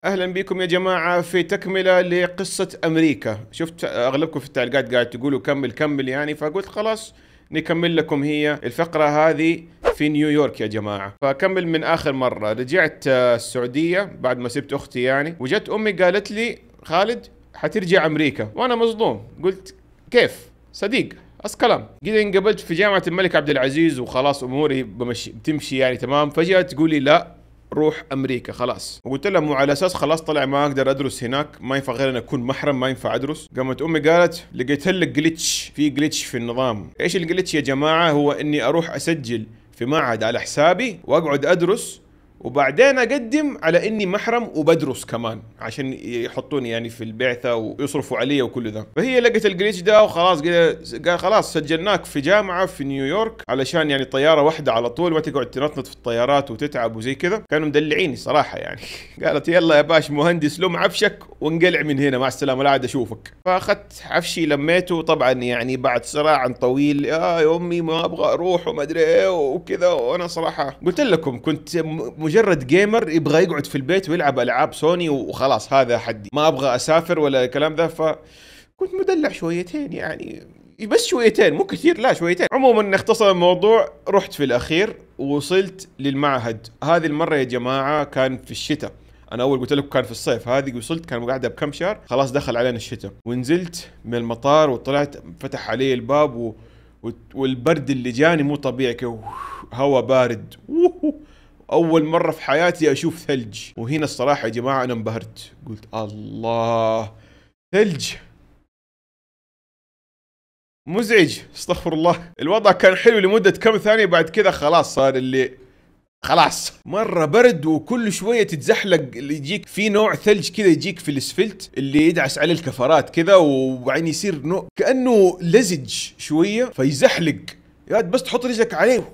اهلا بكم يا جماعة في تكمله لقصة امريكا. شفت اغلبكم في التعليقات قاعد تقولوا كمل كمل يعني، فقلت خلاص نكمل لكم هي الفقرة هذه في نيويورك يا جماعة. فكمل من اخر مرة رجعت السعودية بعد ما سبت اختي يعني، وجت امي قالت لي خالد حترجع امريكا، وانا مصدوم قلت كيف صديق كلام كده. انقبلت في جامعة الملك عبد العزيز وخلاص اموري بتمشي يعني تمام. فجأة تقولي لا روح امريكا خلاص، وقلت لها مو على اساس خلاص طلع ما اقدر ادرس هناك، ما ينفع غير ان اكون محرم، ما ينفع ادرس. قامت امي قالت لقيت لك glitch، في glitch في النظام. ايش ال glitch يا جماعة؟ هو اني اروح اسجل في معهد على حسابي واقعد ادرس، وبعدين اقدم على اني محرم وبدرس كمان عشان يحطوني يعني في البعثة ويصرفوا علي وكل ذا. فهي لقت ال glitch ده وخلاص قال خلاص سجلناك في جامعه في نيويورك علشان يعني طيارة واحدة على طول، ما تقعد تنطنط في الطيارات وتتعب وزي كذا. كانوا مدلعيني صراحة يعني. قالت يلا يا باش مهندس لم عفشك وانقلع من هنا، مع السلامة لا عاد اشوفك. فاخذت عفشي لميته طبعا يعني بعد صراع طويل، يا امي ما ابغى اروح وما ادري ايه وكذا. وانا صراحة قلت لكم كنت مجرد gamer يبغى يقعد في البيت ويلعب العاب سوني وخلاص، هذا حدي، ما ابغى اسافر ولا الكلام ذا. فكنت مدلع شويتين يعني، بس شويتين مو كثير، لا شويتين. عموما نختصر الموضوع، رحت في الاخير ووصلت للمعهد. هذه المرة يا جماعة كان في الشتاء، انا اول قلت لكم كان في الصيف، هذه وصلت كان قاعدة بكم شهر، خلاص دخل علينا الشتاء. ونزلت من المطار وطلعت، فتح علي الباب والبرد اللي جاني مو طبيعي، هواء بارد. أول مرة في حياتي أشوف ثلج. وهنا الصراحة يا جماعة أنا انبهرت، قلت الله ثلج مزعج، استغفر الله. الوضع كان حلو لمدة كم ثانية، بعد كذا خلاص صار اللي خلاص مرة برد، وكل شوية تتزحلق. اللي يجيك في نوع ثلج كذا يجيك في الاسفلت اللي يدعس عليه الكفرات كذا، وبعدين يصير نوع كأنه لزج شوية فيزحلق، يا بس تحط رجلك عليه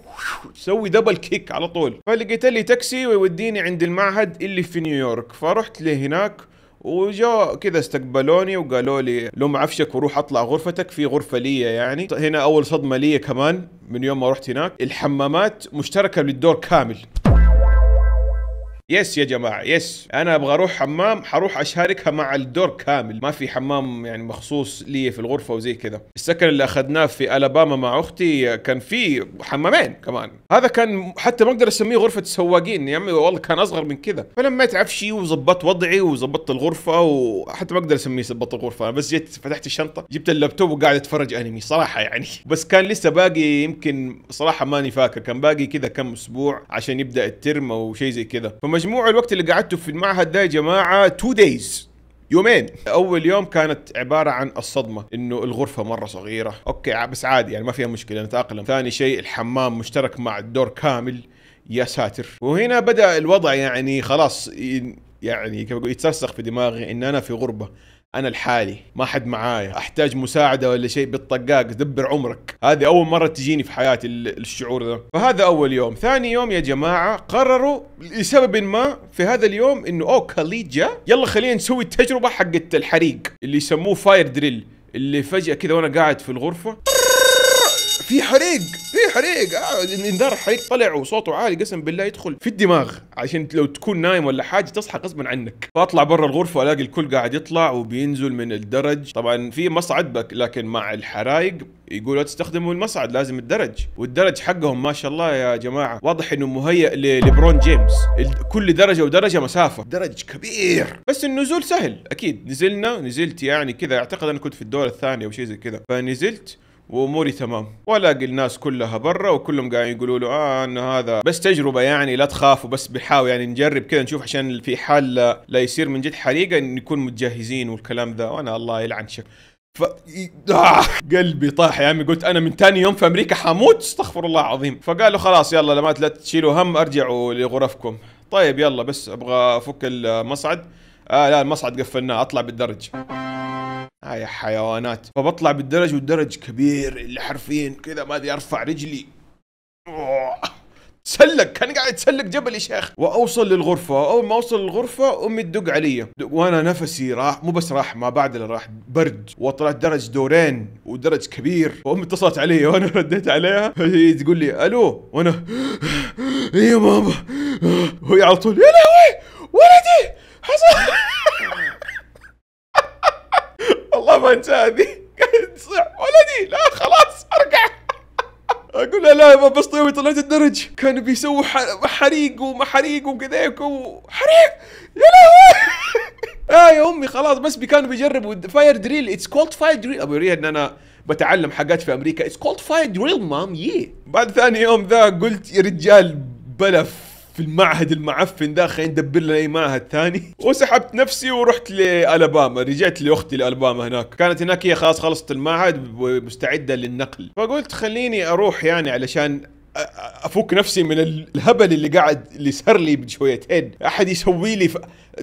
تسوي double kick على طول. فلقيت لي تاكسي ويوديني عند المعهد اللي في نيويورك، فرحت لهناك وجاء كذا استقبلوني وقالوا لي لم عفشك وروح اطلع غرفتك، في غرفة لي يعني. هنا اول صدمة لي كمان من يوم ما رحت هناك، الحمامات مشتركة للدور كامل. yes يا جماعة yes، أنا أبغى أروح حمام حروح أشاركها مع الدور كامل، ما في حمام يعني مخصوص لي في الغرفة وزي كذا. السكن اللي أخذناه في ألاباما مع أختي كان فيه حمامين كمان، هذا كان حتى ما أقدر أسميه غرفة سواقين يا عمي، والله كان أصغر من كذا. فلميت عفشي وظبطت وضعي وظبطت الغرفة، وحتى ما أقدر أسميه ظبطت الغرفة، أنا بس جيت فتحت الشنطة جبت اللابتوب وقاعد أتفرج أنمي صراحة يعني. بس كان لسه باقي يمكن صراحة ماني فاكر، كان باقي كذا كم أسبوع عشان يبدأ الترم أو شيء زي كذا. مجموع الوقت اللي قعدته في المعهد ده يا جماعة 2 days، يومين. أول يوم كانت عبارة عن الصدمة، إنه الغرفة مرة صغيرة، okay بس عادي يعني ما فيها مشكلة نتأقلم. ثاني شيء الحمام مشترك مع الدور كامل، يا ساتر. وهنا بدأ الوضع يعني خلاص يعني كيف أقول يترسخ في دماغي إن أنا في غربة، أنا لحالي، ما حد معايا، أحتاج مساعدة ولا شيء بالطقاق، دبر عمرك. هذه أول مرة تجيني في حياتي الشعور ده. فهذا أول يوم. ثاني يوم يا جماعة قرروا لسبب ما في هذا اليوم إنه أوه خليج جاء، يلا خلينا نسوي التجربة حقت الحريق اللي يسموه fire drill، اللي فجأة كذا وأنا قاعد في الغرفة في حريق، في حريق، انذار الحريق طلع وصوته عالي قسم بالله يدخل في الدماغ، عشان لو تكون نايم ولا حاجة تصحى غصبا عنك. فاطلع برا الغرفة الاقي الكل قاعد يطلع وبينزل من الدرج، طبعا في مصعد بك لكن مع الحرايق يقولوا تستخدموا المصعد لازم الدرج، والدرج حقهم ما شاء الله يا جماعة واضح انه مهيئ لليبرون جيمس، كل درجه ودرجة مسافة، درج كبير بس النزول سهل اكيد. نزلنا، نزلت يعني كذا اعتقد انا كنت في الدور الثاني او شيء زي كذا، فنزلت واموري تمام، والاقي الناس كلها برا وكلهم قاعدين يقولوا له انه هذا بس تجربه يعني لا تخافوا، بس بنحاول يعني نجرب كذا نشوف عشان في حال لا يصير من جد حريقة نكون متجهزين والكلام ذا. وانا الله يلعن شك ف قلبي طاح يا عمي، قلت انا من ثاني يوم في امريكا حموت، استغفر الله العظيم. فقالوا خلاص يلا لما لا تشيلوا هم ارجعوا لغرفكم. طيب يلا بس ابغى افك المصعد. لا المصعد قفلناه، اطلع بالدرج. يا حيوانات. فبطلع بالدرج والدرج كبير اللي حرفيا كذا ما ادري ارفع رجلي، تسلق، كان قاعد يتسلق جبل يا شيخ. واوصل للغرفة، اول ما اوصل للغرفة امي تدق علي وانا نفسي راح، مو بس راح ما بعد اللي راح برد، وطلعت درج دورين ودرج كبير. وامي اتصلت علي وانا رديت عليها، هي تقول لي الو، وانا يا ماما، وهي على طول يا لهوي ولدي حصل. ما انسى هذه. قاعد تصيح ولدي لا خلاص ارجع. اقول لها لا بس طيب طلعت الدرج كانوا بيسووا حريق وما حريق وكذاك وحريق يا لهوي. يا امي خلاص بس كانوا بيجربوا fire drill، it's called fire drill. ابوريها ان انا بتعلم حاجات في امريكا، it's called fire drill mom yeah. بعد ثاني يوم ذا قلت يا رجال بلا في المعهد المعفن ذا، خلينا ندبر لنا اي معهد ثاني. وسحبت نفسي ورحت لالباما، رجعت لاختي لالباما هناك، كانت هناك هي خلاص خلصت المعهد ومستعده للنقل، فقلت خليني اروح يعني علشان افك نفسي من الهبل اللي قاعد اللي صار لي بشويتين، احد يسوي لي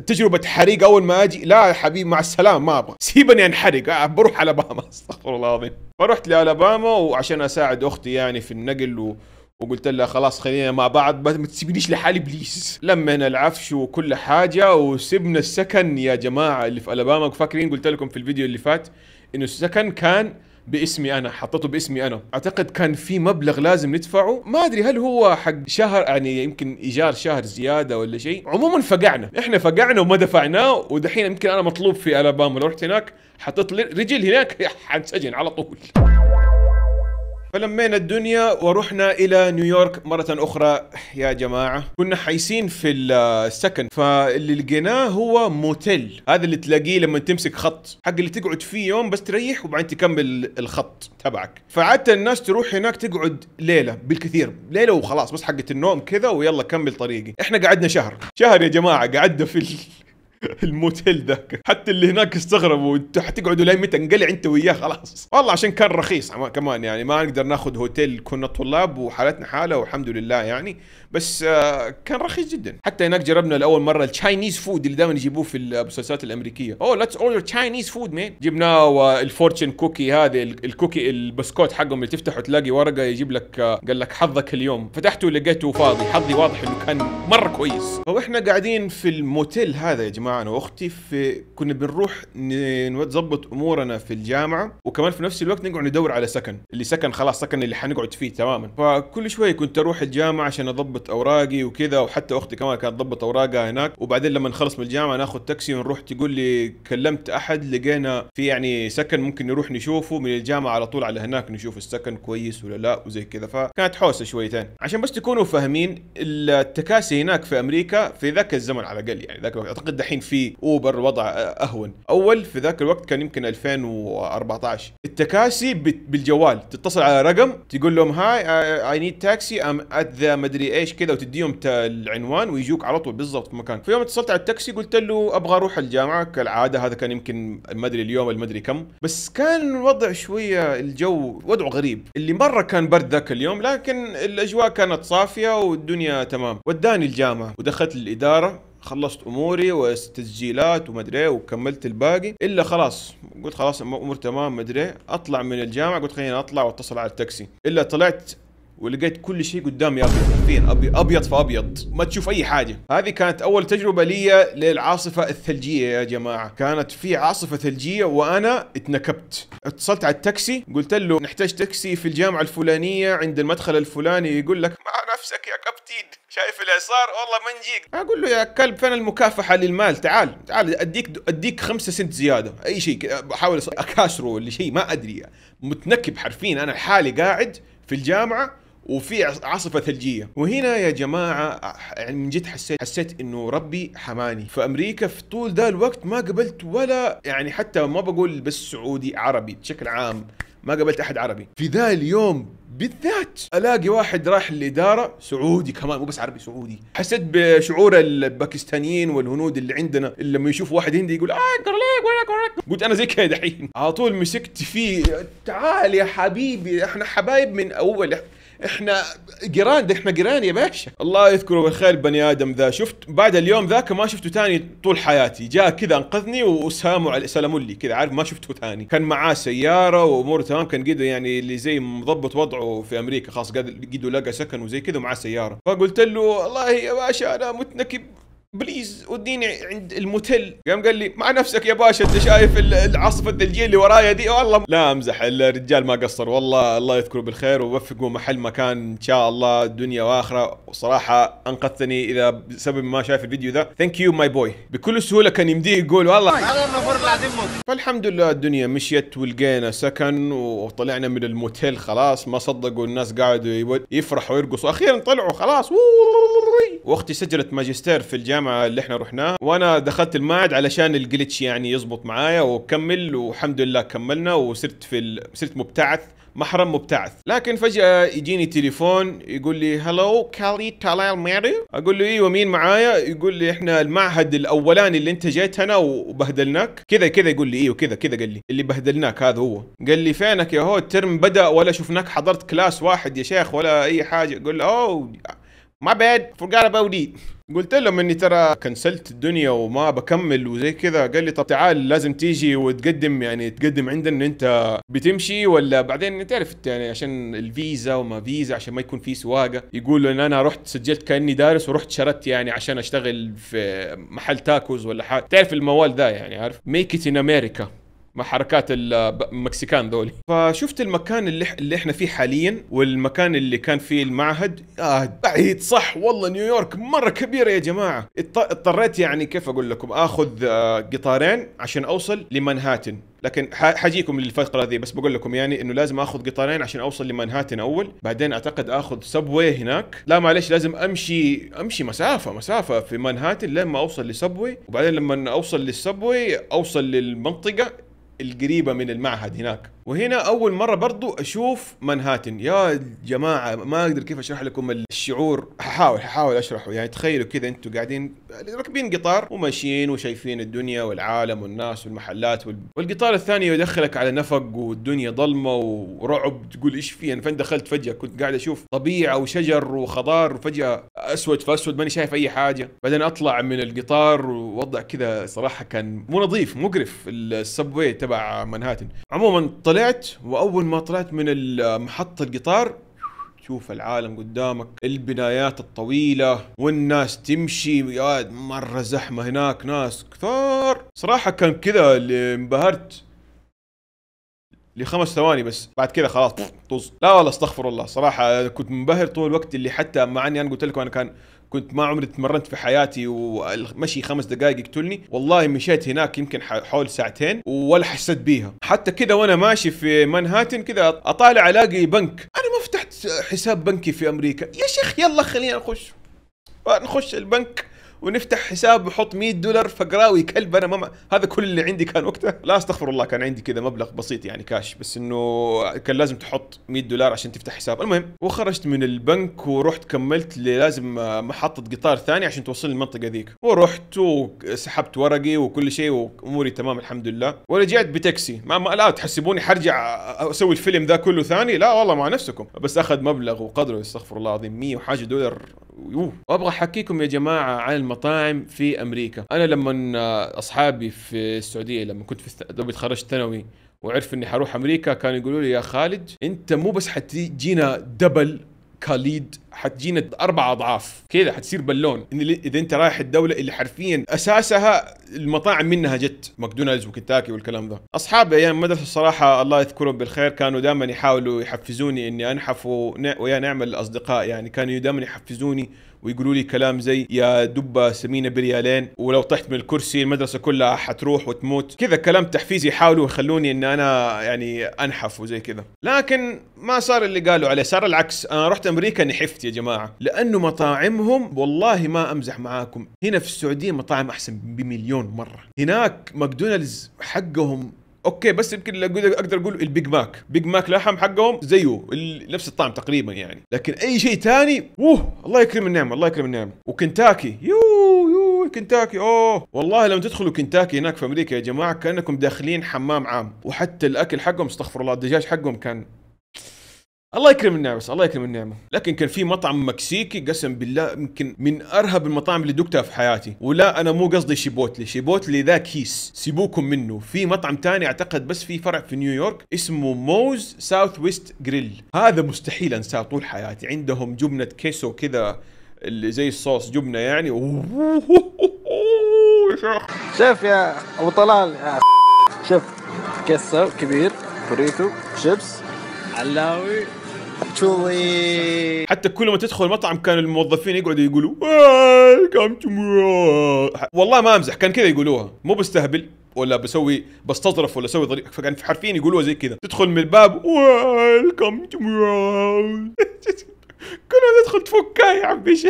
تجربه حريق اول ما اجي، لا يا حبيبي مع السلامة ما ابغى، سيبني انحرق، بروح الاباما استغفر الله العظيم. فرحت لالباما وعشان اساعد اختي يعني في النقل وقلت لها خلاص خلينا مع بعض ما تسيبنيش لحالي please. لمينا العفش وكل حاجة وسبنا السكن يا جماعة اللي في الاباما. فاكرين قلت لكم في الفيديو اللي فات انه السكن كان باسمي انا، حطيته باسمي انا، اعتقد كان في مبلغ لازم ندفعه، ما ادري هل هو حق شهر يعني يمكن ايجار شهر زيادة ولا شيء. عموما فقعنا، احنا فقعنا وما دفعناه، ودحين يمكن انا مطلوب في الاباما، لو رحت هناك حطيت رجل هناك حنسجن على طول. فلمينا الدنيا ورحنا الى نيويورك مرة اخرى يا جماعة. كنا حايسين في السكن، فاللي لقيناه هو موتيل، هذا اللي تلاقيه لما تمسك خط حق اللي تقعد فيه يوم بس تريح وبعدين تكمل الخط تبعك. فعادة الناس تروح هناك تقعد ليلة بالكثير، ليلة وخلاص بس حقة النوم كذا ويلا كمل طريقي. احنا قعدنا شهر، شهر يا جماعة قعدنا في الموتيل ذاك، حتى اللي هناك استغربوا انتوا حتقعدوا لين متى، انقلع انت وياه خلاص. والله عشان كان رخيص كمان يعني، ما نقدر ناخذ هوتيل، كنا طلاب وحالتنا حاله والحمد لله يعني، بس كان رخيص جدا. حتى هناك جربنا لاول مرة ال Chinese food اللي دائما يجيبوه في المسلسلات الامريكية، oh let's order Chinese food man. جبناه ال fortune cookie، هذه ال cookie البسكوت حقهم اللي تفتحه تلاقي ورقة يجيب لك، قال لك حظك اليوم، فتحته لقيته فاضي، حظي واضح انه كان مرة كويس. فاحنا قاعدين في الموتيل هذا يا جماعة انا واختي، في كنا بنروح نظبط امورنا في الجامعة، وكمان في نفس الوقت نقعد ندور على سكن، اللي سكن خلاص سكن اللي حنقعد فيه تماما. فكل شوي كنت اروح الجامعة عشان اضبط اوراقي وكذا، وحتى اختي كمان كانت تضبط اوراقها هناك. وبعدين لما نخلص من الجامعة ناخذ تاكسي ونروح، تقول لي كلمت احد لقينا في يعني سكن ممكن نروح نشوفه من الجامعة على طول على هناك، نشوف السكن كويس ولا لا وزي كذا. فكانت حوسه شويتين. عشان بس تكونوا فاهمين التكاسي هناك في امريكا في ذاك الزمن على الاقل يعني، ذاك الوقت اعتقد دحين في اوبر الوضع اهون، اول في ذاك الوقت كان يمكن 2014 التكاسي بالجوال، تتصل على رقم تقول لهم hi I need taxi I'm at the مدري ايش كذا، وتديهم العنوان ويجوك على طول بالضبط في مكان. في يوم اتصلت على التاكسي قلت له ابغى اروح الجامعة كالعادة، هذا كان يمكن ما ادري اليوم ما ادري كم، بس كان الوضع شوية الجو وضعه غريب، اللي مرة كان برد ذاك اليوم، لكن الاجواء كانت صافية والدنيا تمام. وداني الجامعة ودخلت الادارة، خلصت اموري وتسجيلات وما ادري وكملت الباقي، الا خلاص قلت خلاص الامور تمام ما ادري، اطلع من الجامعة قلت خليني اطلع واتصل على التاكسي، الا طلعت ولقيت كل شيء قدامي ابيض، حرفيا ابيض في ابيض، ما تشوف اي حاجة. هذه كانت اول تجربه لي للعاصفه الثلجيه يا جماعة، كانت في عاصفة ثلجيه وانا اتنكبت. اتصلت على التاكسي قلت له نحتاج تاكسي في الجامعة الفلانية عند المدخل الفلاني، يقول لك مع نفسك يا كابتن، شايف الاعصار والله ما نجيك. اقول له يا كلب فين المكافحه للمال، تعال تعال اديك 5 سنت زيادة اي شيء، بحاول اكاسره ولا شيء ما ادري، متنكب حرفيا انا حالي قاعد في الجامعة وفي عاصفة ثلجية. وهنا يا جماعة يعني من جد حسيت انه ربي حماني. في امريكا في طول ذا الوقت ما قبلت ولا يعني، حتى ما بقول بس سعودي، عربي بشكل عام ما قبلت احد عربي. في ذا اليوم بالذات الاقي واحد راح للادارة سعودي كمان، مو بس عربي سعودي. حسيت بشعور الباكستانيين والهنود اللي عندنا اللي لما يشوف واحد هندي يقول قلت انا زي كذا دحين. على طول مسكت فيه، تعال يا حبيبي احنا حبايب من اول، احنا جيران، ده احنا جيران يا باشا. الله يذكره بالخير بني ادم ذا، شفت بعد اليوم ذاك ما شفته ثاني طول حياتي، جاء كذا انقذني وساموا سلموا لي كذا، عارف ما شفته ثاني. كان معاه سيارة واموره تمام، كان قده يعني اللي زي مضبط وضعه في امريكا، خلاص قده لقى سكن وزي كذا ومعاه سيارة. فقلت له والله يا باشا انا متنكب please وديني عند الموتيل. قام قال لي مع نفسك يا باشا، انت شايف العاصفة الثلجيه اللي ورايا دي؟ والله لا امزح، الرجال ما قصر والله، الله يذكره بالخير ويوفقه محل مكان ان شاء الله دنيا واخره. وصراحة انقذتني، اذا بسبب ما شايف الفيديو ذا thank you my boy. بكل سهولة كان يمديه يقول والله. فالحمد لله الدنيا مشيت ولقينا سكن وطلعنا من الموتيل خلاص، ما صدقوا الناس قعدوا يفرحوا ويرقصوا، اخيرا طلعوا خلاص. واختي سجلت ماجستير في الجامعة اللي احنا رحناها، وانا دخلت المعهد علشان ال glitch يعني يزبط معايا وكمل، والحمد لله كملنا وصرت في صرت مبتعث، محرم مبتعث. لكن فجأة يجيني تليفون يقول لي hello كالي تالال ماري، اقول له ايوه مين معايا؟ يقول لي احنا المعهد الاولاني اللي انت جيت هنا وبهدلناك كذا كذا. يقول لي ايوه كذا كذا، قال لي اللي بهدلناك هذا هو. قال لي فينك يا هو، الترم بدأ ولا شفناك حضرت class واحد يا شيخ ولا اي حاجة. قول له oh my bad forgot about it. قلت لهم اني ترى كنسلت الدنيا وما بكمل وزي كذا. قال لي طب تعال لازم تيجي وتقدم، يعني تقدم عندنا ان انت بتمشي ولا بعدين تعرف يعني عشان الفيزا وما فيزا، عشان ما يكون في سواقة. يقولوا ان انا رحت سجلت كاني دارس ورحت شردت يعني عشان اشتغل في محل تاكوز ولا حاجة، تعرف الموال ذا يعني، عارف make it in America مع حركات المكسيكان ذولي. فشفت المكان اللي احنا فيه حاليا والمكان اللي كان فيه المعهد، بعيد صح والله، نيويورك مرة كبيرة يا جماعة. اضطريت يعني كيف اقول لكم اخذ قطارين عشان اوصل لمانهاتن، لكن حاجيكم للفقرة ذي، بس بقول لكم يعني انه لازم اخذ قطارين عشان اوصل لمانهاتن اول، بعدين اعتقد اخذ subway هناك. لا معلش لازم امشي مسافة في مانهاتن لما اوصل ل subway، وبعدين لما اوصل لل subway اوصل للمنطقة القريبة من المعهد هناك. وهنا أول مرة برضو أشوف مانهاتن يا جماعة، ما أقدر كيف أشرح لكم الشعور، ححاول أشرحه. يعني تخيلوا كذا أنتوا قاعدين راكبين قطار وماشيين وشايفين الدنيا والعالم والناس والمحلات والقطار الثاني يدخلك على نفق والدنيا ظلمة ورعب، تقول إيش في؟ أنا فين دخلت؟ فجأة كنت قاعد أشوف طبيعة وشجر وخضار، وفجأة أسود فأسود ماني شايف أي حاجة. بعدين أطلع من القطار ووضع كذا صراحة كان مو نظيف، مقرف ال subway تبع مانهاتن. عموما طلعت، واول ما طلعت من محطة القطار تشوف العالم قدامك، البنايات الطويلة والناس تمشي، يا مرة زحمة هناك، ناس كثار صراحة. كان كذا اللي انبهرت لخمس ثواني بس، بعد كذا خلاص طز. لا والله استغفر الله، صراحة كنت منبهر طول الوقت، اللي حتى مع اني انا قلت لكم انا كنت ما عمري تمرنت في حياتي والمشي 5 دقائق يقتلني، والله مشيت هناك يمكن حول ساعتين ولا حسيت بيها. حتى كذا وانا ماشي في مانهاتن كذا اطالع الاقي بنك، انا ما فتحت حساب بنكي في امريكا يا شيخ، يلا خلينا نخش البنك ونفتح حساب وحط $100 فقراوي كلب. انا ما هذا كل اللي عندي كان وقتها، لا استغفر الله كان عندي كذا مبلغ بسيط يعني كاش، بس انه كان لازم تحط $100 عشان تفتح حساب. المهم وخرجت من البنك ورحت كملت لازم محطة قطار ثاني عشان توصلني المنطقة ذيك، ورحت وسحبت ورقي وكل شيء واموري تمام الحمد لله، ورجعت بتاكسي. ما لا تحسبوني حرجع اسوي الفيلم ذا كله ثاني، لا والله مع نفسكم، بس اخذ مبلغ وقدره استغفر الله العظيم 100 وحاجة دولار. وابغى احكيكم يا جماعة عن المطاعم في امريكا. انا لما اصحابي في السعودية لما كنت في دوبي تخرجت ثانوي وعرف اني حروح امريكا، كانوا يقولوا لي يا خالد انت مو بس حتجينا double خالد، حتجينا 4 اضعاف كذا، حتصير بالون. إن اذا انت رايح الدولة اللي حرفيا اساسها المطاعم منها جت ماكدونالدز وكنتاكي والكلام ذا. اصحابي ايام المدرسة الصراحة الله يذكرهم بالخير كانوا دائما يحاولوا يحفزوني اني انحف ويا نعمل الاصدقاء، يعني كانوا دائما يحفزوني ويقولوا لي كلام زي يا دبه سمينه بريالين، ولو طحت من الكرسي المدرسة كلها حتروح وتموت، كذا كلام تحفيزي يحاولوا يخلوني ان انا يعني انحف وزي كذا. لكن ما صار اللي قالوا عليه، صار العكس. انا رحت امريكا نحفت يا جماعة، لانه مطاعمهم والله ما امزح معاكم، هنا في السعودية مطاعم احسن بمليون مرة. هناك ماكدونالدز حقهم okay، بس يمكن اقدر اقول ال Big Mac، Big Mac لحم حقهم زيه نفس الطعم تقريبا يعني، لكن اي شيء ثاني اوه الله يكرم النعمة، الله يكرم النعمة. وكنتاكي يو يو كنتاكي اوه والله لما تدخلوا كنتاكي هناك في امريكا يا جماعة كانكم داخلين حمام عام. وحتى الاكل حقهم استغفر الله، الدجاج حقهم كان الله يكرم النعمة، بس الله يكرم النعمة. لكن كان في مطعم مكسيكي قسم بالله يمكن من ارهب المطاعم اللي دقتها في حياتي. ولا انا مو قصدي شيبوتلي، شيبوتلي ذا كيس سيبوكم منه. في مطعم تاني اعتقد بس في فرع في نيويورك اسمه Moe's Southwest Grill، هذا مستحيل انساه طول حياتي. عندهم جبنة كيسو كذا اللي زي الصوص جبنه يعني. يا شيخ شوف يا ابو طلال، شوف كيسة كبير، burrito، chips، علاوي، تشولي. حتى كل ما تدخل مطعم كان الموظفين يقعدوا يقولوا welcome to، والله ما امزح، كان كذا يقولوها، مو بستهبل ولا بسوي بستظرف ولا اسوي ظريف، فكان حرفيا يقولوها زي كذا. تدخل من الباب welcome to، كل ما تدخل تفكها يا عمي، ايش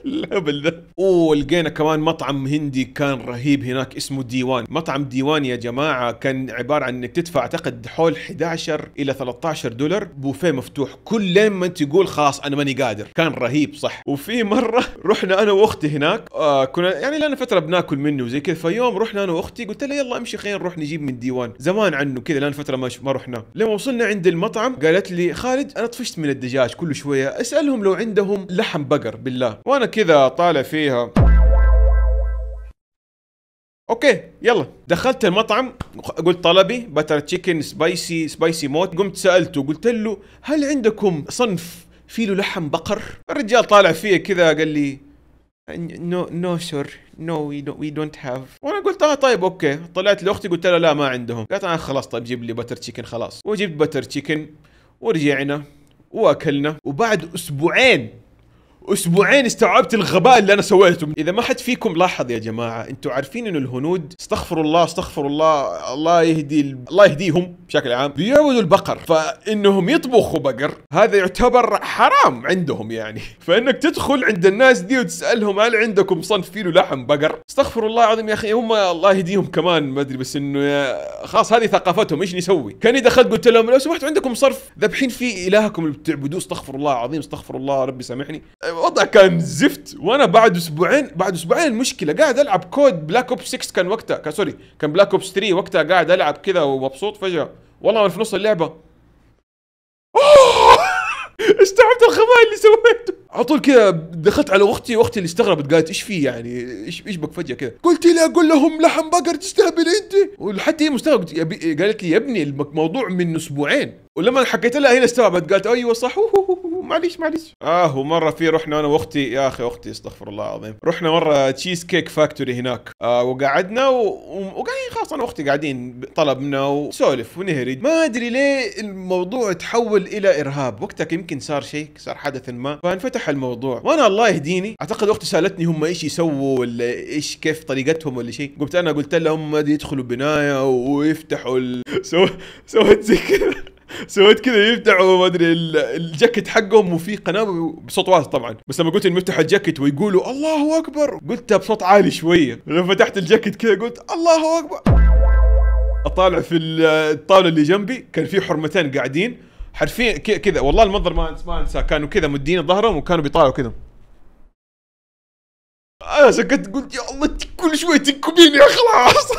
الهبل ذا. ولقينا كمان مطعم هندي كان رهيب هناك اسمه ديوان. مطعم ديوان يا جماعة كان عبارة عن انك تدفع اعتقد حول 11 الى 13 دولار، بوفيه مفتوح كل لين ما انت تقول خلاص انا ماني قادر، كان رهيب صح. وفي مرة رحنا انا واختي هناك، كنا يعني لنا فترة بناكل منه وزي كذا، فيوم رحنا انا واختي قلت لها يلا امشي خلينا نروح نجيب من ديوان، زمان عنه كذا لنا فترة ما رحنا. لما وصلنا عند المطعم قالت لي خالد انا طفشت من الدجاج، كل شوية اسالهم لو عندهم لحم بقر بالله، وانا كذا طالع فيها okay يلا. دخلت المطعم قلت طلبي butter chicken spicy spicy موت. قمت سالته قلت له هل عندكم صنف فيه له لحم بقر؟ الرجال طالع فيه كذا قال لي no no sir no we don't have. وانا قلت طيب okay. طلعت لاختي قلت لها لا ما عندهم. قالت انا خلاص طيب جيب لي butter chicken خلاص. وجبت butter chicken ورجعنا واكلنا. وبعد اسبوعين استوعبت الغباء اللي انا سويته. اذا ما حد فيكم لاحظ يا جماعة، انتم عارفين انه الهنود استغفر الله استغفر الله، الله يهدي الله يهديهم بشكل عام، بيعبدوا البقر، فانهم يطبخوا بقر هذا يعتبر حرام عندهم يعني. فانك تدخل عند الناس دي وتسالهم هل عندكم صنف فيه لحم بقر، استغفر الله العظيم يا اخي، هم الله يهديهم كمان ما ادري، بس انه خلاص هذه ثقافتهم ايش نسوي. كاني دخلت قلت لهم لو سمحتوا عندكم صرف ذابحين فيه الهكم اللي بتعبدوه، استغفر الله العظيم استغفر الله ربي سامحني. الوضع كان زفت. وانا بعد اسبوعين المشكلة قاعد العب COD Black Ops 6 كان وقتها، كان sorry كان Black Ops 3 وقتها، قاعد العب كذا ومبسوط، فجاة والله في نص اللعبة استوعبت الغباء اللي سويته. على طول كذا دخلت على اختي، واختي اللي استغربت قالت ايش في يعني ايش بك فجاة كذا؟ قلت لي اقول لهم لحم بقر تستهبل انت، وحتى هي مستغربه قالت لي يا ابني الموضوع من اسبوعين. ولما حكيت لها هنا استوعبت قالت ايوه صح معليش معليش. ومرة في رحنا انا واختي، يا اخي اختي استغفر الله العظيم، رحنا مرة Cheesecake Factory هناك، وقعدنا وقاعدين خلاص انا واختي قاعدين طلبنا ونسولف ونهرج، ما ادري ليه الموضوع تحول الى ارهاب. وقتها يمكن صار شيء، صار حدث ما، فانفتح الموضوع. وانا الله يهديني اعتقد اختي سالتني هم ايش يسووا ولا ايش كيف طريقتهم ولا شيء، قمت انا قلت لهم ما يدخلوا بناية ويفتحوا سويت زي كذا، سويت كذا يفتحوا ما ادري الجاكيت حقهم وفي قنابل بصوت واطي طبعا، بس لما قلت انهم يفتحوا الجاكيت ويقولوا الله اكبر قلتها بصوت عالي شوية. لما فتحت الجاكيت كذا قلت الله اكبر، اطالع في الطاولة اللي جنبي كان في حرمتين قاعدين حرفيا كذا، والله المنظر ما انساه، كانوا كذا مدين ظهرهم وكانوا بيطالعوا كذا. انا سكت قلت يا الله كل شوي تنكبيني يا خلاص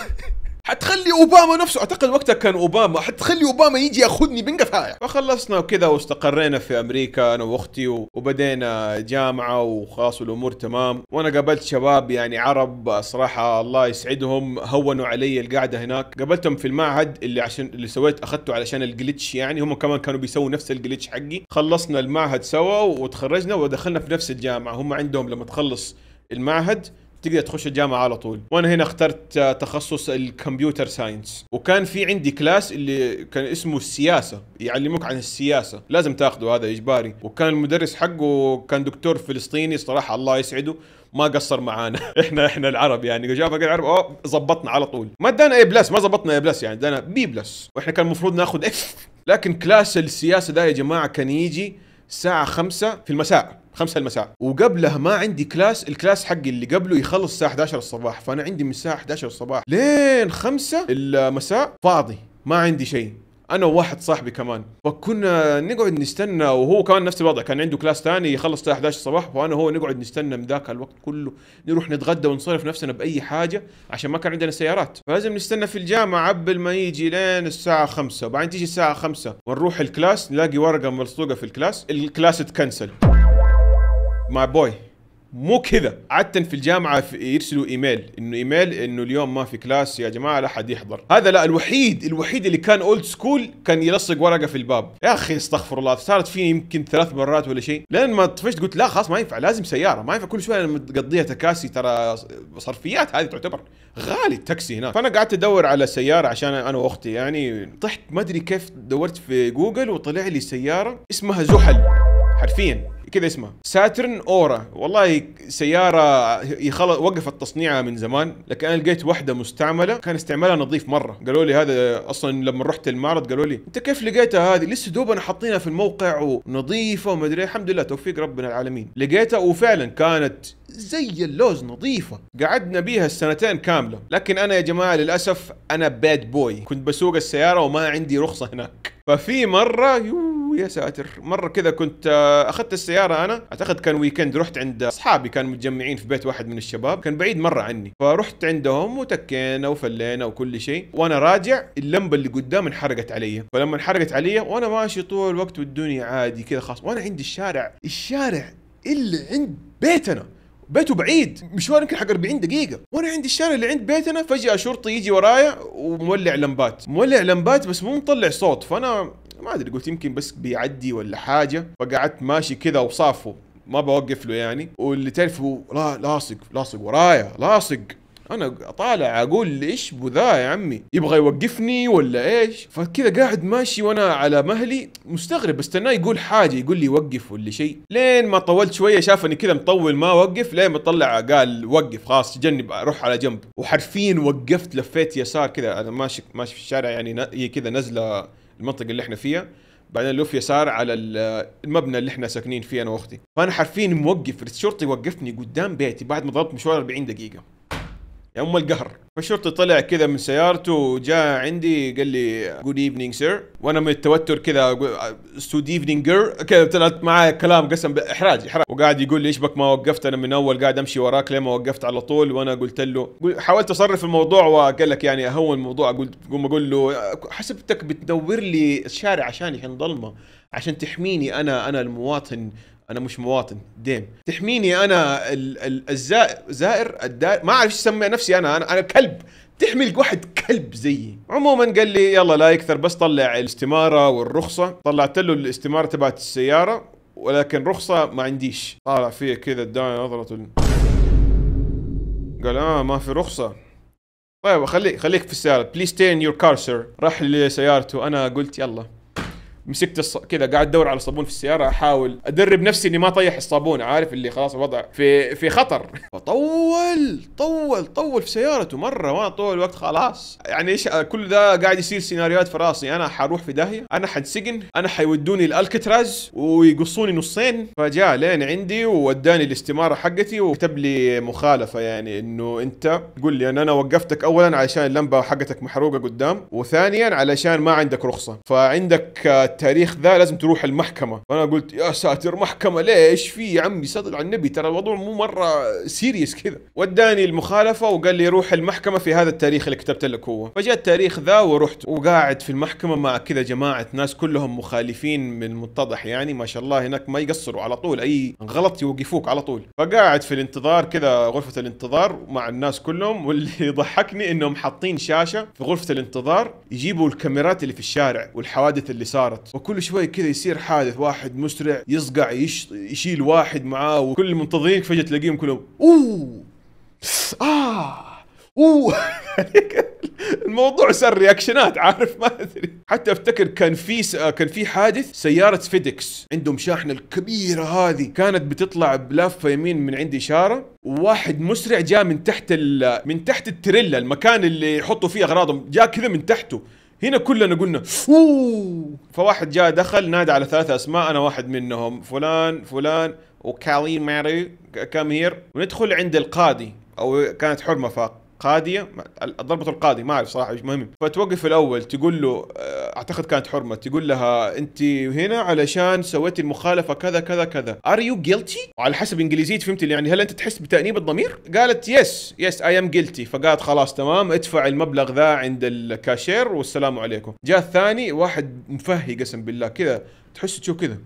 حتخلي اوباما نفسه، اعتقد وقتها كان اوباما، حتخلي اوباما يجي ياخذني من قفايا. فخلصنا وكذا واستقرينا في امريكا انا واختي، وبدينا جامعه وخلاص الامور تمام. وانا قابلت شباب يعني عرب صراحة الله يسعدهم، هونوا علي القعدة هناك. قابلتهم في المعهد اللي عشان اللي سويت اخذته علشان ال glitch يعني، هم كمان كانوا بيسووا نفس ال glitch حقي. خلصنا المعهد سوا وتخرجنا ودخلنا في نفس الجامعة. هم عندهم لما تخلص المعهد تقدر تخش الجامعة على طول. وانا هنا اخترت تخصص ال computer science، وكان في عندي class اللي كان اسمه السياسة، يعلموك عن السياسة، لازم تاخذه هذا اجباري. وكان المدرس حقه كان دكتور فلسطيني صراحة الله يسعده ما قصر معانا احنا العرب يعني، جاب العرب اوه زبطنا على طول، ما ادانا A plus، ما زبطنا A plus يعني، ادانا B plus، واحنا كان المفروض ناخذ F. لكن class السياسة ده يا جماعة كان يجي الساعة 5 في المساء، 5 المساء، وقبلها ما عندي class، ال class حقي اللي قبله يخلص الساعة 11 الصباح، فأنا عندي من الساعة 11 الصباح لين 5 المساء فاضي، ما عندي شيء، أنا وواحد صاحبي كمان. فكنا نقعد نستنى، وهو كمان نفس الوضع، كان عنده class ثاني يخلص الساعة 11 الصباح، وأنا هو نقعد نستنى من ذاك الوقت كله، نروح نتغدى ونصرف نفسنا بأي حاجة عشان ما كان عندنا سيارات، فلازم نستنى في الجامعة قبل ما يجي لين الساعة 5، وبعدين تيجي الساعة 5 ونروح ال class نلاقي ورقة ملصوقة في ال class، ال class اتكنسل. my boy مو كذا. عادة في الجامعة يرسلوا ايميل، انه ايميل انه اليوم ما في class يا جماعه، لا احد يحضر. هذا لا، الوحيد اللي كان old school كان يلصق ورقة في الباب. يا اخي استغفر الله، صارت فيني يمكن 3 مرات ولا شيء، لين ما طفشت قلت لا خلاص ما ينفع، لازم سياره، ما ينفع كل شوية انا متقضيها تكاسي، ترى صرفيات هذه تعتبر غالي التاكسي هناك. فانا قعدت ادور على سيارة عشان انا واختي يعني، طحت ما ادري كيف، دورت في جوجل وطلع لي سيارة اسمها زحل، حرفيا كذا اسمها Saturn Aura. والله سيارة خلاص وقفت تصنيعها من زمان، لكن انا لقيت واحدة مستعملة كان استعمالها نظيف مرة. قالوا لي هذا اصلا لما رحت المعرض قالوا لي انت كيف لقيتها هذه، لسه دوبنا حاطينها في الموقع ونظيفة وما ادري. الحمد لله توفيق ربنا العالمين، لقيتها وفعلا كانت زي اللوز نظيفة. قعدنا بيها السنتين كاملة، لكن انا يا جماعة للاسف انا bad boy، كنت بسوق السيارة وما عندي رخصة هناك. ففي مرة يا ساتر، مرة كذا كنت اخذت السيارة، انا اعتقد كان weekend، رحت عند اصحابي كانوا متجمعين في بيت واحد من الشباب، كان بعيد مرة عني، فرحت عندهم وتكينا وفلينا وكل شيء. وانا راجع اللمبة اللي قدام انحرقت علي، فلما انحرقت علي وانا ماشي طول الوقت والدنيا عادي كذا خلاص، وانا عندي الشارع اللي عند بيتنا، بيته بعيد مشوار يمكن حق 40 دقيقة، وانا عندي الشارع اللي عند بيتنا، فجأة شرطي يجي ورايا ومولع لمبات، مولع لمبات بس مو مطلع صوت، فانا ما ادري قلت يمكن بس بيعدي ولا حاجة، فقعدت ماشي كذا وصافه ما بوقف له يعني، واللي تعرفه لا لاصق ورايا لاصق، انا طالع اقول ايش بذا يا عمي، يبغى يوقفني ولا ايش؟ فكذا قاعد ماشي وانا على مهلي مستغرب، استناه يقول حاجة، يقول لي وقف ولا شيء، لين ما طولت شوية شافني كذا مطول ما وقف، لين ما طلع قال وقف خلاص جنب، روح على جنب، وحرفيا وقفت لفيت يسار كذا، انا ماشي في الشارع يعني هي كذا نزله المنطقة اللي احنا فيها، بعدين لف يسار على المبنى اللي احنا ساكنين فيه انا واختي، فانا حرفيا موقف، الشرطي وقفني قدام بيتي بعد ما ضربت مشوار 40 دقيقة، يا ام القهر. فالشرطي طلع كذا من سيارته وجاء عندي قال لي good evening sir، وانا من التوتر كذا good evening girl كذا، طلعت معايا كلام قسم احراج احراج، وقاعد يقول لي ايش بك ما وقفت، انا من اول قاعد امشي وراك ليه ما وقفت على طول؟ وانا قلت له، حاولت اصرف الموضوع وقال لك يعني اهون الموضوع، قلت قوم اقول له حسبتك بتدور لي الشارع عشان ضلمة، عشان تحميني انا المواطن، انا مش مواطن ديم، تحميني انا الزائر الدار، ما اعرف ايش اسمي نفسي انا كلب، تحمي واحد كلب زيي. عموما قال لي يلا لا يكثر بس طلع الاستمارة والرخصه، طلعت له الاستمارة تبعت السيارة ولكن رخصه ما عنديش. طالع فيه كذا اداني نظره، قال ما في رخصه، طيب خليك في السيارة، please stay in your car sir. راح لسيارته، انا قلت يلا، مسكت كذا قاعد ادور على صابون في السيارة، احاول ادرب نفسي اني ما اطيح الصابون، عارف اللي خلاص الوضع في خطر. فطول طول طول في سيارته مرة، وانا طول الوقت خلاص يعني ايش كل ذا قاعد يصير سيناريوهات في راسي، انا حروح في داهية، انا حنسجن، انا حيودوني الالكتراز ويقصوني نصين. فجاء لين عندي ووداني الاستمارة حقتي وكتب لي مخالفة، يعني انه انت قول لي ان انا وقفتك اولا علشان اللمبة حقتك محروقة قدام، وثانيا علشان ما عندك رخصه، فعندك التاريخ ذا لازم تروح المحكمة. فأنا قلت يا ساتر محكمة ليش في يا عمي، صدق على النبي ترى الموضوع مو مرة serious كذا. وداني المخالفة وقال لي روح المحكمة في هذا التاريخ اللي كتبت لك هو. فجاء التاريخ ذا ورحت، وقاعد في المحكمة مع كذا جماعة ناس كلهم مخالفين من المتضح يعني ما شاء الله هناك ما يقصروا، على طول أي غلط يوقفوك على طول. فقاعد في الانتظار كذا، غرفة الانتظار مع الناس كلهم، واللي ضحكني انهم حاطين شاشة في غرفة الانتظار يجيبوا الكاميرات اللي في الشارع والحوادث اللي صارت، وكل شوي كذا يصير حادث، واحد مسرع يصقع يشيل واحد معاه، وكل المنتظرين فجأة تلاقيهم كلهم اوه اه اوه الموضوع صار reaction ات، عارف ما ادري. حتى افتكر كان في حادث سيارة فيدكس، عندهم شاحنة الكبيرة هذه كانت بتطلع بلافة يمين من عند اشارة، وواحد مسرع جاء من تحت من تحت التريلا، المكان اللي يحطوا فيه اغراضهم، جاء كذا من تحته. هنا كلنا قلنا اوه، فواحد جاء دخل نادى على 3 اسماء، انا واحد منهم، فلان فلان وكالين ماري come here. وندخل عند القاضي، او كانت حرمه فقاضيه، ضربة القاضي ما اعرف صراحة ايش مهم. فتوقف الاول تقول له، اعتقد كانت حرمه، تقول لها انت هنا علشان سويتي المخالفة كذا كذا كذا، are you guilty؟ وعلى حسب انجليزيتي فهمت يعني هل انت تحس بتانيب الضمير؟ قالت yes yes I am guilty. فقالت خلاص تمام ادفع المبلغ ذا عند الكاشير والسلام عليكم. جاء الثاني واحد مفهي قسم بالله كذا، تحس تشوف كذا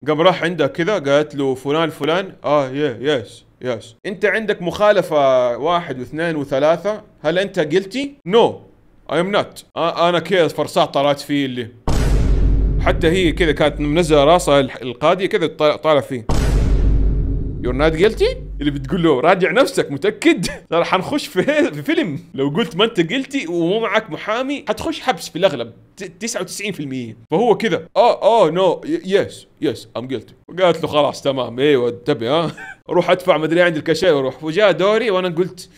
قام راح عندها كذا، قالت له فلان فلان، yeah yes yes، انت عندك مخالفة 1 و2 و3، هل انت guilty؟ no I am not. انا كذا فرصات طلعت فيه، اللي حتى هي كذا كانت منزله راسها القاضية كذا طالع فيه you're not guilty، اللي بتقول له راجع نفسك متاكد؟ ترى حنخش في فيلم، لو قلت ما انت guilty ومو معك محامي حتخش حبس في الاغلب 99%. فهو كذا no yes yes I'm guilty. وقالت له خلاص تمام ايوه تبي ها روح ادفع مدري عند الكاشير وروح. وجاء دوري وانا قلت،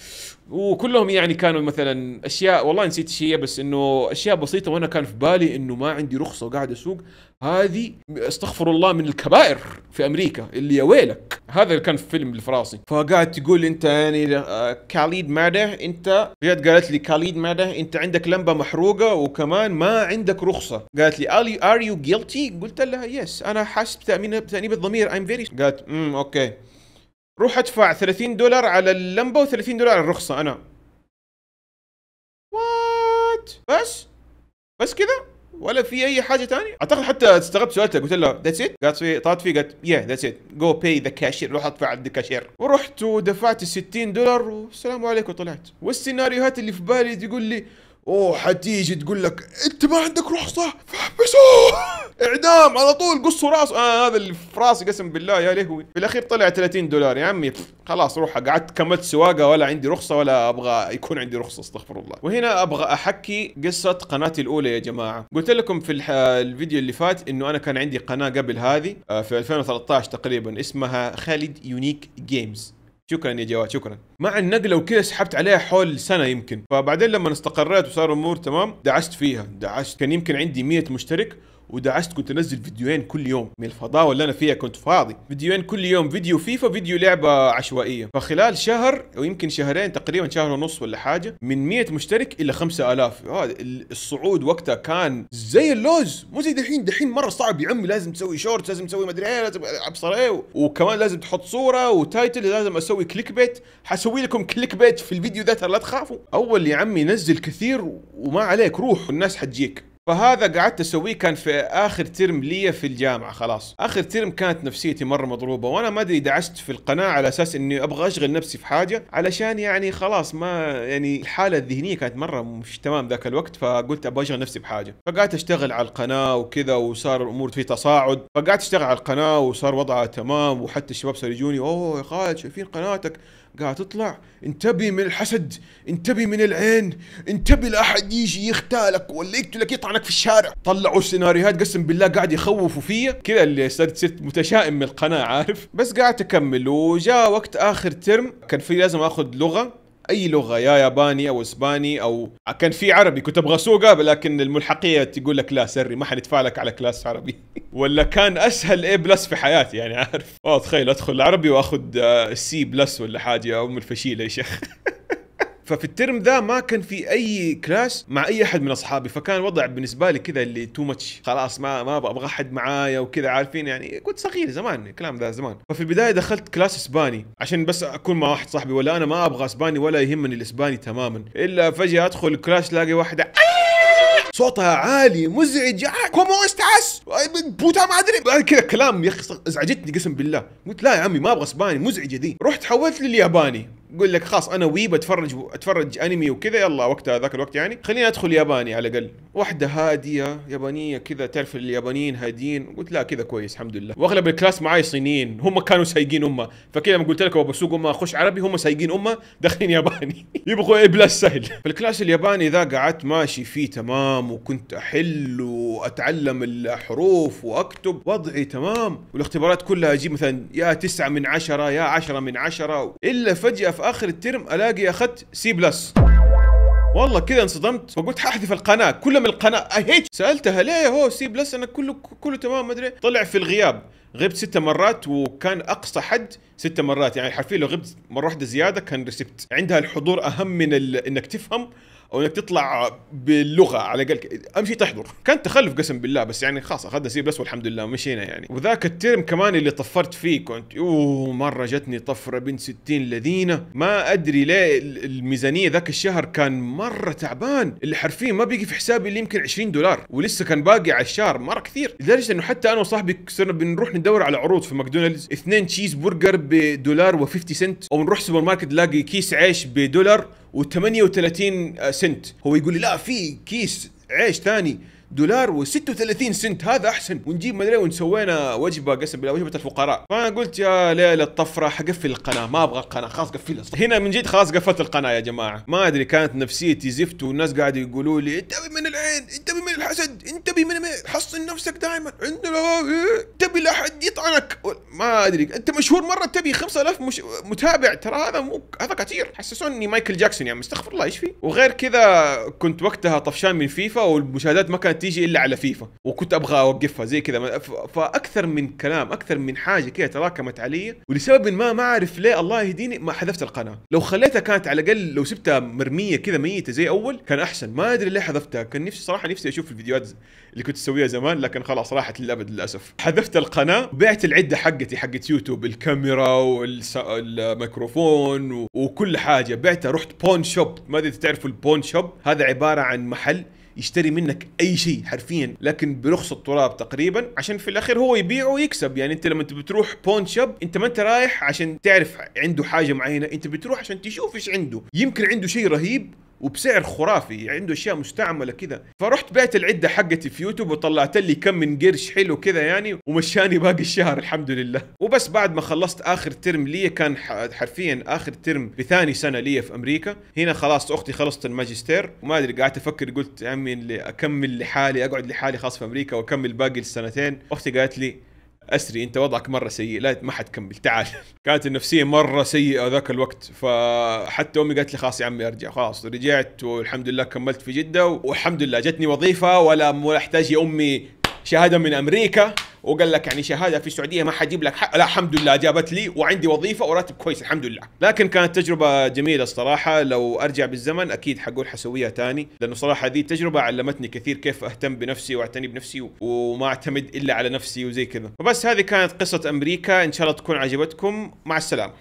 وكلهم يعني كانوا مثلا اشياء والله نسيت ايش هي، بس انه اشياء بسيطة، وانا كان في بالي انه ما عندي رخصه وقاعد اسوق، هذه استغفر الله من الكبائر في امريكا اللي يا ويلك. هذا اللي كان في فيلم اللي في راسي. فقاعد تقول انت يعني كاليد ماده، انت جت قالت لي كاليد ماده انت عندك لمبة محروقة وكمان ما عندك رخصه. قالت لي are you guilty؟ قلت لها yes، انا حاسس بتانيب الضمير، I'm very. قالت okay، روح ادفع $30 على اللمبة و30 دولار على الرخصة. انا what؟ بس كذا ولا في اي حاجة ثانية؟ اعتقد حتى استغربت سالتها قلت لها that's it؟ قالت في طلعت فيه قالت yeah that's it، go pay the cashier، روح ادفع عند الكاشير. ورحت ودفعت ال $60 والسلام عليكم طلعت. والسيناريوهات اللي في بالي تقول لي اوه حتيجي تقول لك انت ما عندك رخصه فاحبسوه اعدام على طول قصوا راسه. هذا اللي في راسي قسم بالله يا لهوي. في الاخير طلع $30 يا عمي، خلاص روح قعدت كملت سواقة، ولا عندي رخصه ولا ابغى يكون عندي رخصه، استغفر الله. وهنا ابغى احكي قصة قناتي الاولى يا جماعة. قلت لكم في الفيديو اللي فات انه انا كان عندي قناة قبل هذه في 2013 تقريبا، اسمها خالد Unique Games. شكرا يا جواد شكرا. مع النقلة وكذا سحبت عليها حول سنة يمكن. فبعدين لما استقريت وصار الامور تمام دعست فيها، دعست كان يمكن عندي 100 مشترك ودعست، كنت انزل فيديوهين كل يوم من الفضاوه اللي انا فيها، كنت فاضي، فيديوهين كل يوم، فيديو فيفا فيديو لعبه عشوائية. فخلال شهر او يمكن شهرين تقريبا، شهر ونص ولا حاجة، من 100 مشترك الى 5000. هذا الصعود وقتها كان زي اللوز، مو زي دحين. دحين مرة صعب يا عمي، لازم تسوي short، لازم تسوي مدري ايه، لازم ابصر ايه، وكمان لازم تحط صوره و title، لازم اسوي clickbait. حسوي لكم clickbait في الفيديو ذا ترى لا تخافوا. اول يا عمي نزل كثير وما عليك، روح والناس حتجيك. فهذا قعدت اسويه كان في اخر ترم لي في الجامعة. خلاص اخر ترم كانت نفسيتي مرة مضروبة، وانا ما ادري دعست في القناة على اساس اني ابغى اشغل نفسي في حاجة، علشان يعني خلاص ما يعني الحالة الذهنية كانت مرة مش تمام ذاك الوقت، فقلت ابغى اشغل نفسي بحاجة. فقعدت اشتغل على القناة وكذا، وصار الامور في تصاعد. فقعدت اشتغل على القناة وصار وضعها تمام، وحتى الشباب صاروا يجوني اوه يا خالد شايفين قناتك قاعد تطلع، انتبه من الحسد، انتبه من العين، انتبه لاحد يجي يغتالك ولا يقتلك يطعنك في الشارع. طلعوا سيناريوهات قسم بالله قاعد يخوفوا فيا كذا، اللي صرت متشائم من القناة عارف. بس قاعد اكمل، وجاء وقت اخر ترم كان في لازم اخذ لغة، اي لغة، يا ياباني او اسباني او كان في عربي كنت ابغى اسوقها، لكن الملحقية تقول لك لا sorry ما حندفع لك على class عربي. ولا كان اسهل A plus في حياتي يعني عارف. تخيل ادخل عربي واخذ C plus ولا حاجة، ام الفشيله يا شيخ. ففي الترم ذا ما كان في اي class مع اي احد من اصحابي، فكان الوضع بالنسبة لي كذا اللي too much، خلاص ما ابغى احد معايا وكذا عارفين يعني، كنت صغير زمان الكلام ذا زمان. ففي البداية دخلت class اسباني عشان بس اكون مع واحد صاحبي، ولا انا ما ابغى اسباني ولا يهمني الاسباني تماما. الا فجاة ادخل class لاقي واحدة صوتها عالي مزعج، cómo estás puta madre كذا كلام يا اخي ازعجتني قسم بالله. قلت لا يا عمي ما ابغى اسباني مزعجة دي. رحت حولت للياباني، قول لك خلاص انا weeb اتفرج انمي وكذا، يلا وقتها ذاك الوقت يعني خليني ادخل ياباني على الاقل، واحدة هادية يابانية كذا، تعرف اليابانيين هاديين. قلت لا كذا كويس الحمد لله. واغلب ال class معاي صينيين، هم كانوا سايقين امه، فكذا لما قلت لكم بسوق امه اخش عربي، هم سايقين امه داخلين ياباني يبغوا A plus سهل. في ال class الياباني ذا قعدت ماشي فيه تمام، وكنت احل واتعلم الحروف واكتب، وضعي تمام، والاختبارات كلها اجيب مثلا يا 9 من 10 يا 10 من 10. الا فجاة في اخر الترم الاقي اخذت C plus. والله كذا انصدمت، فقلت حاحذف القناة كلها من القناة اهيج. سالتها ليه هو C plus انا كله تمام ما ادري. طلع في الغياب غبت 6 مرات، وكان اقصى حد 6 مرات، يعني حرفيا لو غبت مرة واحدة زيادة كان رسبت. عندها الحضور اهم من انك تفهم او انك تطلع باللغة على الاقل، اهم شيء تحضر. كان تخلف قسم بالله، بس يعني خلاص اخذنا C plus والحمد لله مشينا يعني. وذاك الترم كمان اللي طفرت فيه كنت اوه مرة جتني طفرة بنت 60 لذينه، ما ادري ليه الميزانية ذاك الشهر كان مرة تعبان، اللي حرفيا ما بيجي في حسابي اللي يمكن $20، ولسه كان باقي على الشهر مرة كثير، لدرجة انه حتى انا وصاحبي صرنا بنروح ندور على عروض في ماكدونالدز، 2 تشيز برجر ب$1.50، او نروح سوبر ماركت نلاقي كيس عيش ب$1.38، هو يقول لي لا في كيس عيش ثاني $1.36 هذا احسن، ونجيب مدري ونسوينا وجبة قسم بالله وجبة الفقراء. فانا قلت يا ليلة الطفرة حقفل القناة، ما ابغى القناة خلاص قفلها. هنا من جد خلاص قفلت القناة يا جماعة، ما ادري كانت نفسيتي زفت، والناس قاعدوا يقولوا لي انتبه من العين، انتبه من الحسد، انتبه من حصن نفسك دائما، عندنا انتبه لا احد يطعنك، ما ادري انت مشهور مرة تبي 5000 متابع، ترى هذا مو هذا كثير، حسسوني مايكل جاكسون يعني، استغفر الله ايش فيه. وغير كذا كنت وقتها طفشان من فيفا، والمشاهدات ما كانت تيجي الا على فيفا، وكنت ابغى اوقفها زي كذا، فاكثر من كلام اكثر من حاجة كذا تراكمت علي، ولسبب ما اعرف ليه الله يهديني ما حذفت القناة. لو خليتها كانت على الاقل لو سبتها مرمية كذا ميته زي اول كان احسن، ما ادري ليه حذفتها، كان نفسي صراحة نفسي اشوف الفيديوهات اللي كنت اسويها زمان، لكن خلاص راحت للابد للاسف. حذفت القناة، بعت العدة حقتي حقت يوتيوب، الكاميرا والميكروفون وكل حاجة بعتها، رحت pawn shop، ما ادري تعرفوا ال pawn shop، هذا عبارة عن محل يشتري منك اي شيء حرفيا، لكن برخص التراب تقريبا، عشان في الاخير هو يبيعه ويكسب. يعني انت لما بتروح pawn shop انت ما انت رايح عشان تعرف عنده حاجة معينة، انت بتروح عشان تشوف ايش عنده، يمكن عنده شيء رهيب وبسعر خرافي، عنده اشياء مستعملة كذا. فرحت بعت العدة حقتي في يوتيوب وطلعت لي كم من قرش حلو كذا يعني، ومشاني باقي الشهر الحمد لله. وبس بعد ما خلصت اخر ترم لي، كان حرفيا اخر ترم بثاني سنة لي في امريكا، هنا خلاص اختي خلصت الماجستير، وما ادري قعدت افكر، قلت يا عمي اللي اكمل لحالي، اقعد لحالي خلاص في امريكا واكمل باقي السنتين. اختي قالت لي اسري انت وضعك مرة سيء، لا ما حتكمل تعال. كانت النفسية مرة سيئه ذاك الوقت، فحتى امي قالت لي خلاص يا عمي ارجع، خلاص رجعت والحمد لله كملت في جده، والحمد لله جتني وظيفة ولا احتاج يا امي شهادة من امريكا، وقال لك يعني شهادة في السعودية ما حجيب لك حق، لا الحمد لله جابت لي وعندي وظيفة وراتب كويس الحمد لله. لكن كانت تجربه جميلة الصراحة، لو ارجع بالزمن اكيد حقول حسويها تاني، لانه صراحة هذه التجربة علمتني كثير كيف اهتم بنفسي واعتني بنفسي وما اعتمد الا على نفسي وزي كذا. وبس هذه كانت قصة امريكا، ان شاء الله تكون عجبتكم، مع السلامة.